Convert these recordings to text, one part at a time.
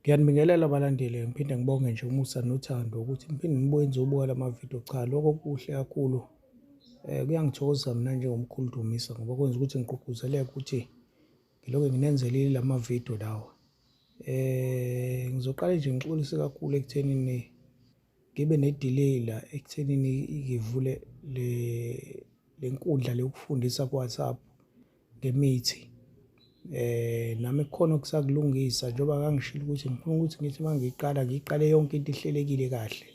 Ngiyanibingelela balandeli, ngiphinde ngibonge nje umusa nothando ukuthi niphinde nibuye nizobuka la mavidiyo. Cha, lokho kuhle kakhulu. Kuyangithokozisa mina njengomkhulu Dumisa ngoba kwenza ukuthi ngigqugquzeleke ukuthi ngilokhu nginenzelile la mavidiyo lawa. Ngizoqale nje ngixolise kakhulu ekuthenini ngibe ne-delay la ekuthenini ngivule le nkundla le yokufundisa ku-WhatsApp ngemithi. Nami kukhona okusakulungisa njengoba ngangishilo ukuthi ngifuna ukuthi ngithi uma ngiyiqala ngiyiqale yonke into ihlelekile kahle.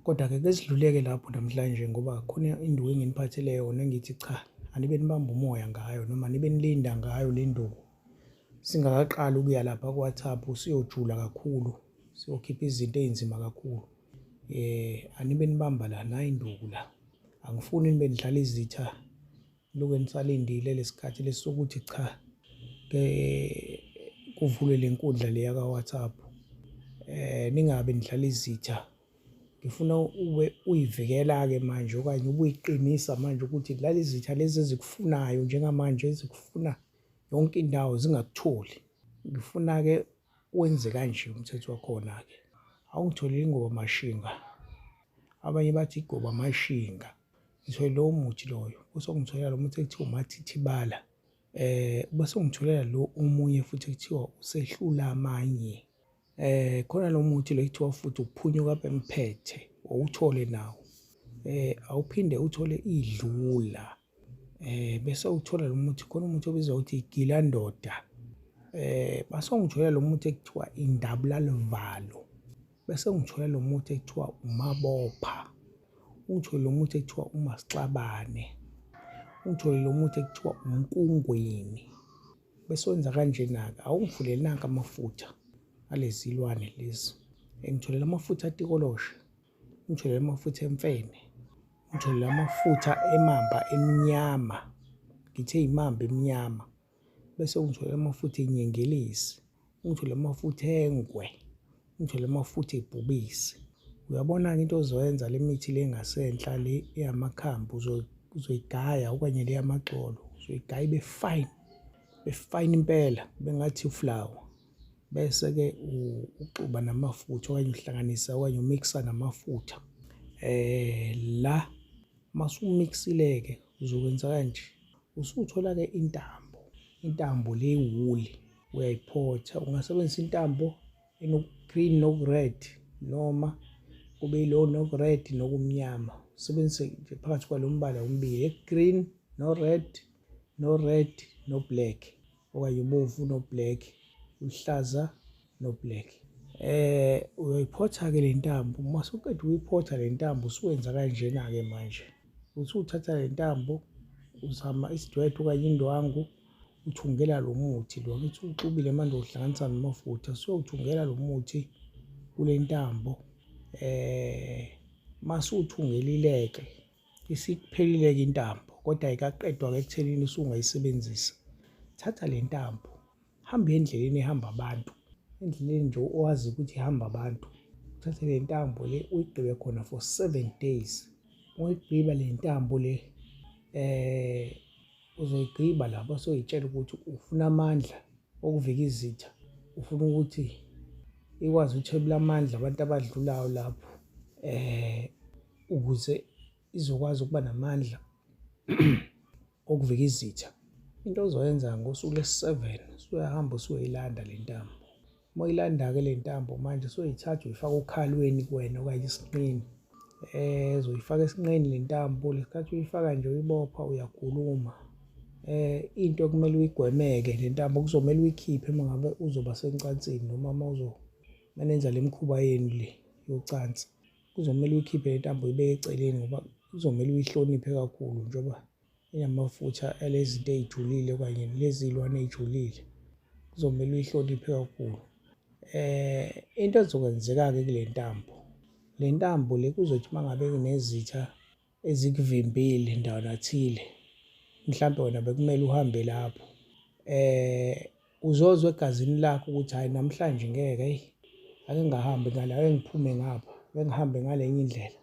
Kodwa-ke ke sidluleke lapho namhlanje ngoba khona induku enginiphathele yona engithi cha, anibe nibamba umoya ngayo noma nibe nilinda ngayo le nduku. Singakaqali ukuya lapha ku-WhatsApp siyojula kakhulu, siyokhipha izinto ey'nzima kakhulu. Anibe nibamba la nayi induku la. Angifuni nibe nidlala izitha lokhu nisalindile lesikhathi lesi sokuthi cha ke kuvulwe le nkundla le yaka-WhatsApp. Ningabe nidlala izitha. Ngifuna ube uyivikela-ke manje okanye ubuyiqinisa manje ukuthi lezi zitha lezi ezikufunayo njengamanje ezikufuna yonke indawo zingakutholi. Ngifuna-ke wenze kanje umthetho wakhona-ke. Awungitholele ingoba mashinga, abanye bathi igoba mashinga. Ngithole lowo muthi loyo, bese ungitholela lo muthi ekuthiwa umathithibala. Bese ungitholela lo omunye futhi ekuthiwa usehlula amanye. Khona lo muthi lo ekuthiwa futhi uphunyuka bemphethe, uwuthole nawo. Awuphinde uthole idlula. Bese uthola lo muthi, khona umuthi obizwa ukuthi igilandoda. Base ungitholela lo muthi ekuthiwa indabulaluvalo. Bese ungitholela lo muthi ekuthiwa umabopha. Ungithole lo muthi ekuthiwa umasixabane. Ungithole lo muthi ekuthiwa umkungwini. Bese wenza kanjena-ke, awungivuleli nanka amafutha alezi zilwane lezi. Ngitholela amafutha atikoloshe, ngitholele amafutha emfene, ngitholele amafutha emamba emnyama, ngithe imamba emnyama. Bese ungitholela amafutha enyengelezi, ungitholele amafutha engwe, ungitholele amafutha ebhubesi. Uyabona-ke into ozoyenza le mithi le engasenhla le eyamakhambi uzoyigaya okanye le yamagxolo uzoyigaya ibe fine, ibe fine impela kube ngathi uflawa. Bese-ke uxuba namafutha okanye uhlanganisa okanye umiksa namafutha. La masumiksile-ke uzokwenza kanje, usuthola-ke intambo, intambo le ewuli uyayiphotha. Ungasebenzisa intambo enoku-green noku-red noma kube yilowo noku-red nokumnyama. Usebenzise nje phakathi kwalo mbala ombili, green no-red, no-red no-black okanye ubomvu no-black, uhlaza no-black. Uyayiphotha-ke le ntambo, uma usuqeda ukuyiphotha le ntambo usuwenza kanjena-ke manje. Usuthatha le ntambo uzama isidwedwe okanye indwangu uthungela lo muthi lo, angithi uwuxubile manje uwuhlanganisa namafutha, usuyawuthungela lo muthi kule ntambo. Masuwuthungelile-ke isiphelile-ke intambo kodwa ayikaqedwa-ke ekuthenini usungayisebenzisa. Thatha le ntambo hamba endleleni ehamba abantu, endleleni nje owazi ukuthi ihamba abantu. Uthathe le ntambo le uyigqibe khona for 7 days. Uyigqiba le ntambo le uzoyigqiba lapho soyitshela ukuthi ufuna amandla okuvika izitha, ufuna ukuthi ikwazi ukuthwebula amandla abantu abadlulayo lapho ukuze izokwazi ukuba namandla okuvika izitha. Into ozoyenza ngosuku lwesi-7 usuyahamba usuyoyilanda le ntambo. Uma uyilanda-ke le ntambo manje usuyoyithatha uyifaka okhalweni kuwena okanye esinqeni. Uzoyifaka esinqeni le ntambo, lesikhathi uyifaka nje uyibopha uyakhuluma. Into ekumele uyigwemeke le ntambo kuzomele uyikhiphe uma ngabe uzoba sencansini noma uma uma nenza le mikhuba yenu le yocansi. Kuzomele uyikhiphe le ntambo uyibeke eceleni ngoba kuzomele uyihloniphe kakhulu njengoba inamafutha alezinto ey'julile okanye lezi y'lwane ey'julile. Kuzomele uyihloniphe kakhulu. Into ezokwenzeka-ke kule ntambo, le ntambo le kuzothi uma ngabe kunezitha ezikuvimbile ndawana thile, mhlampe wena bekumele uhambe lapho, uzozwa egazini lakho ukuthi hhayi namhlanje ngeke, eyi ake ngingahambi ngala, ake ngiphume ngapha, ake ngihambe ngale enye indlela.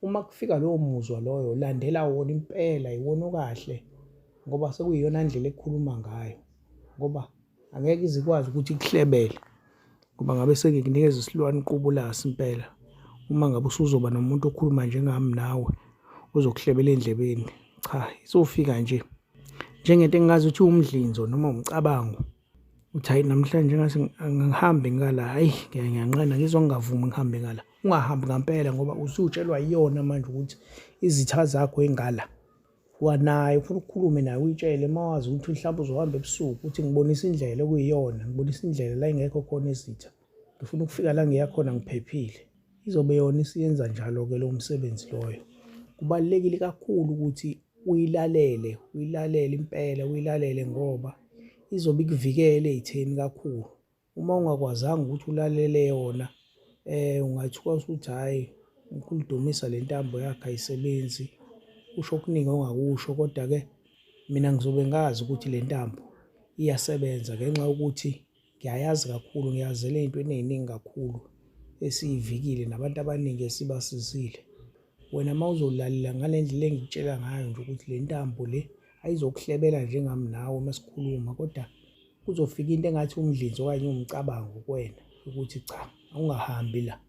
Uma kufika lowo muzwa loyo, landela wona impela, iwona okahle ngoba sekuyiyona ndlela ekukhuluma ngayo ngoba Angeke ize ikwazi ukuthi ikuhlebele ngoba ngabe sengikunikeza isilwane uqubulasi impela. Uma ngabe usuzoba nomuntu okhuluma njengami nawe ozokuhlebela endlebeni, cha isofika nje njengento engingazi ukuthi umdlinzo noma umcabango uthi hayi namhlanje ngase angihambe ngala, hayi ngiyanqena ngizwa ngingavumi ngihambe ngala. Ungahambi ngampela ngoba usutshelwa yiyona manje ukuthi izitha zakho ingala. Wanaye ufuna ukukhulume naye uyitshele uma wazi ukuthi mhlawumbe uzohamba ebusuku uthi ngibonisa indlela okuyiyona, ngibonisa indlela la ingekho khona izitha. Ngifuna ukufika la ngiya khona ngiphephile. Izobe yona isiyenza njalo-ke lowo msebenzi loyo. Kubalulekile kakhulu ukuthi uyilalele, uyilalele impela, uyilalele ngoba izobe ikuvikela ey'theni kakhulu. Uma ungakwazanga ukuthi ulalele yona ungathuka usuthi hhayi umkhulu Dumisa le ntambo yakhe ayisebenzi, usho okuningi ongakusho kodwa-ke mina ngizobe ngazi ukuthi le ntambo iyasebenza ngenxa yokuthi ngiyayazi kakhulu, ngiyazela ey'ntweni ey'ningi kakhulu esiyivikile nabantu abaningi esibasizile. Wena uma uzolalela ngale ndlela engikutshela ngayo nje ukuthi le ntambo le ayizokuhlebela njengami nawe uma sikhuluma kodwa kuzofika into engathi umdlinzo okanye umcabango kuwena ukuthi cha awungahambi la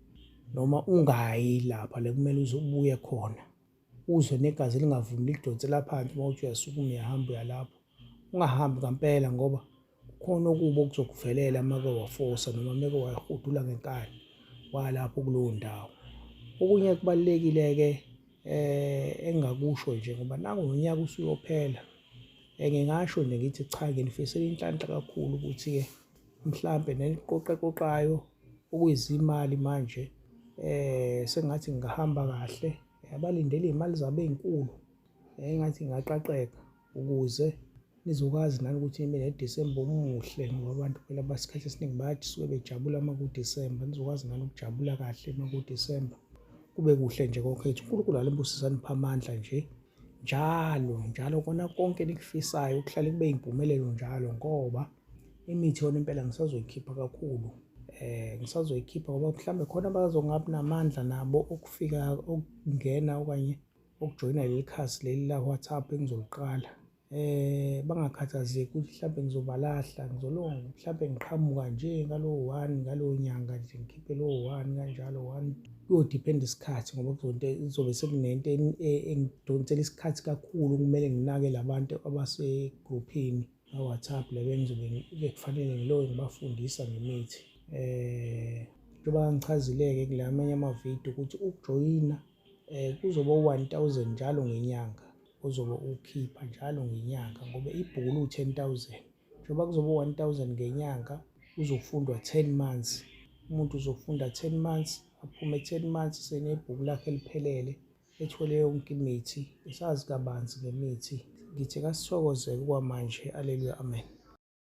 noma ungayi lapha le kumele uze ubuye khona uzwe negazi lingavumi likudonsela phansi uma uthi uyasukuma uyahamba uyalapho ungahambi ngampela ngoba kukhona okubi okuzokuvelela uma ke wafosa noma meke wahudula ngenkani walapho kulowo ndawo. Okunye kubalulekile-ke engingakusho nje ngoba nangu nonyaka usuyophela, ngingasho nje ngithi cha nginifisela inhlanhla kakhulu ukuthi-ke mhlampe neniqoqaqoqayo okuyizimali manje sengathi ngingahamba kahle, abalindele iy'mali zabo ey'nkulu engathi ngingaqaqeka ukuze nizokwazi nani ukuthi nibe neDisemba omuhle ngoba abantu phela basikhathi esiningi bayathi suke bejabula uma kuDisemba, nizokwazi nani ukujabula kahle uma kuDisemba. Kube kuhle nje konke ngithi uNkulunkulu alibusise aniphe amandla nje njalo njalo kona konke enikufisayo kuhlale kube impumelelo njalo ngoba imithi yona impela ngisazoyikhipha kakhulu ngisazoyikhipha ngoba mhlawumbe khona abazongabi namandla nabo okufika okungena okanye ukujoyina leli khasi leli la-WhatsApp engizoliqala. Bangakhathazeki ukuthi mhlampe ngizobalahla ngizolonga mhlampe ngiqhamuka nje ngalowo one ngaleyo nyanga nje ngikhiphe lowo one kanjalo one. Kuyodiphenda isikhathi ngoba kuzobe sekunento engidonsela isikhathi kakhulu kumele nginake la bantu abasegruphini ka-WhatsApp la bengizobe bekufanele ngiloke ngibafundisa ngemithi. Njengoba ngichazile-ke kula amanye amavidiyo ukuthi ukujoyina kuzoba u-1,000 njalo ngenyanga ozobe uwukhipha njalo ngenyanga ngoba ibhuku liwu-10,000. Njengoba kuzoba u-1,000 ngenyanga kuzofundwa 10 months. Umuntu uzofunda 10 months aphume 10 months senebhuku lakhe eliphelele ethwele yonke imithi esazi kabanzi ngemithi. Ngithi kasithokoze-ke okwamanje, aleluya, amen.